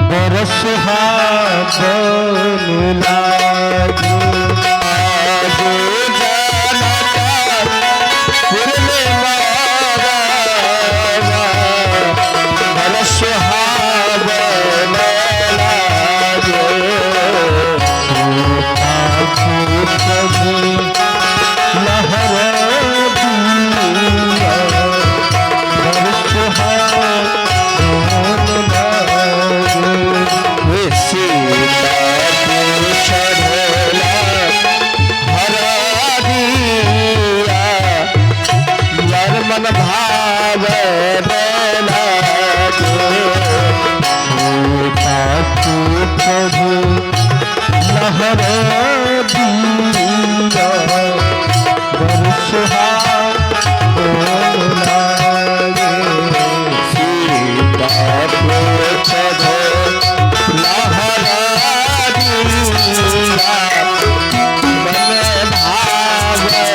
बरस सुहावन लागे। आज जनकपुर में मगवा बड़ सुहावन लागे। सीता के प्रभु लहर दिया बड़ सुहावन लागे। सीता के चढ़ला हरा दिया मन मन भावन लागे। सीता के प्रभु लहर दिया बड़ सुहावन लागे। सीता के चढ़ला हरा दिया मन भावन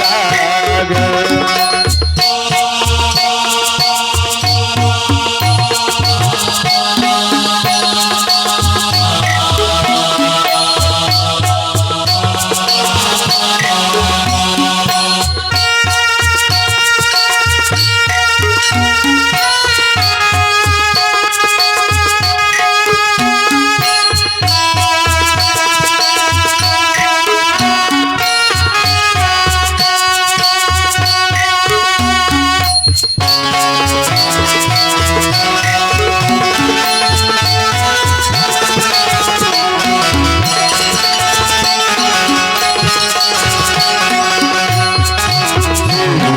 लागे।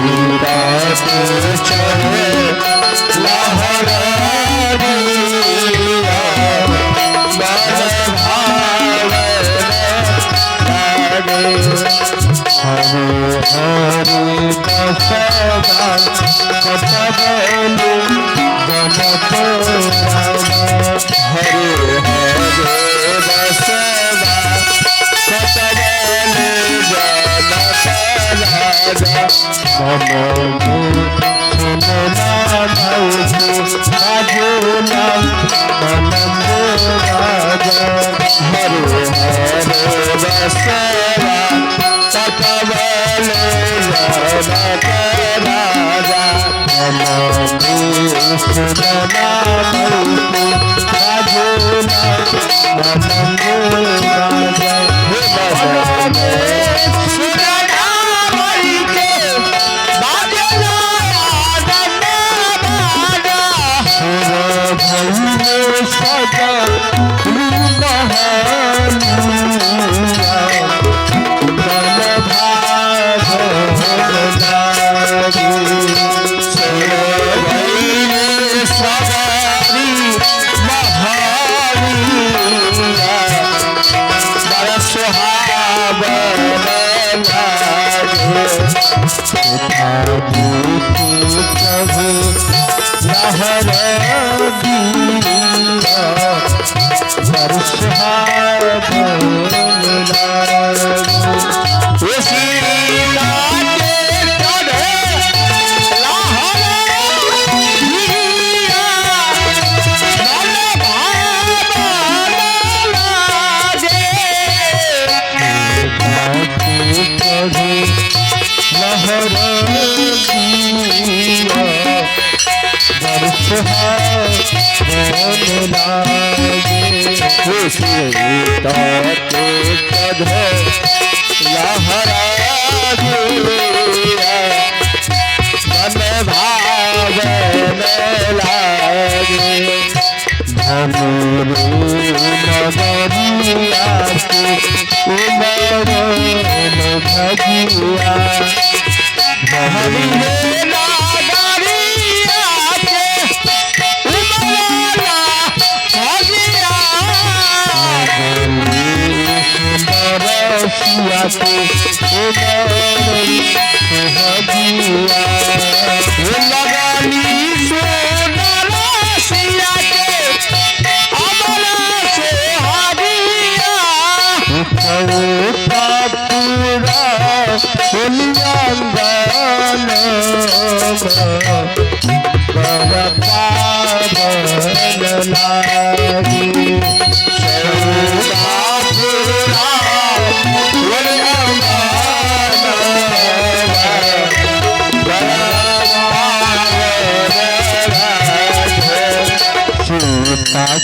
सीता के चढ़े लहरा दिया मन भावन लागे। हरे हरे बसवा कतबलु जनक रामा। हरे हरे बसवा कतबल जनक राजा। मनमे सुनना भौजी बाजुला मनंद राजा। हरे हरे बसवा कतबल जनक राजा। मनमे सुनना भौजी बाजुला मनंद राजा। हे सुनना मई के बाजला आनंद बाजा। सुर भैले सदा महानिया मन भावन लागे। सुर भैले सवारी महावीरा बड़ सुहावन लागे। सीता जी के प्रभु लहर दिया बड़ सुहावन लागे। सीता के चढ़े लहर दिया मन भावन लागे। सीता के प्रभु लहर दिया बड़ सुहावन लागे। सीता के चढ़े लहरा दिया मन भावन लागे। धनुरु नगरिया के उमरन भजिया। हरि नागरिया के उमरना भजिया। सुंदर सिया के उमरन भजिया। लगनी सुंदर सिया के अमर से हरिया। पूरा अंगन बड़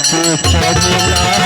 के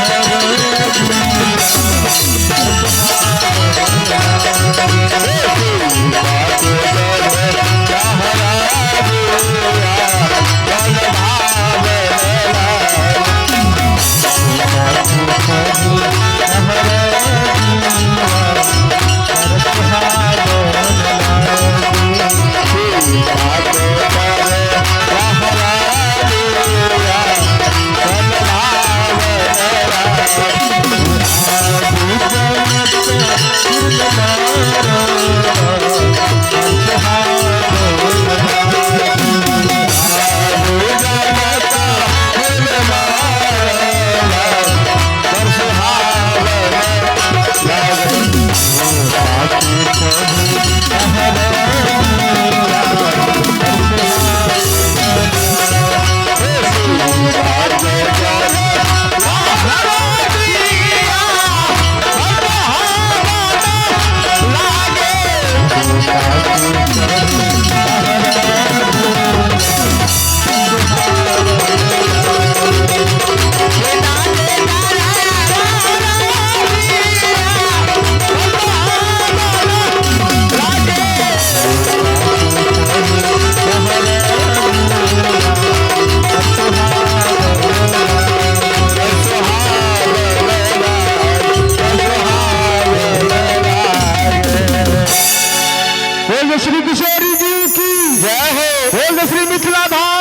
बोल श्री किशोरी जी की जय हो। बोल श्री मिथिला धाम।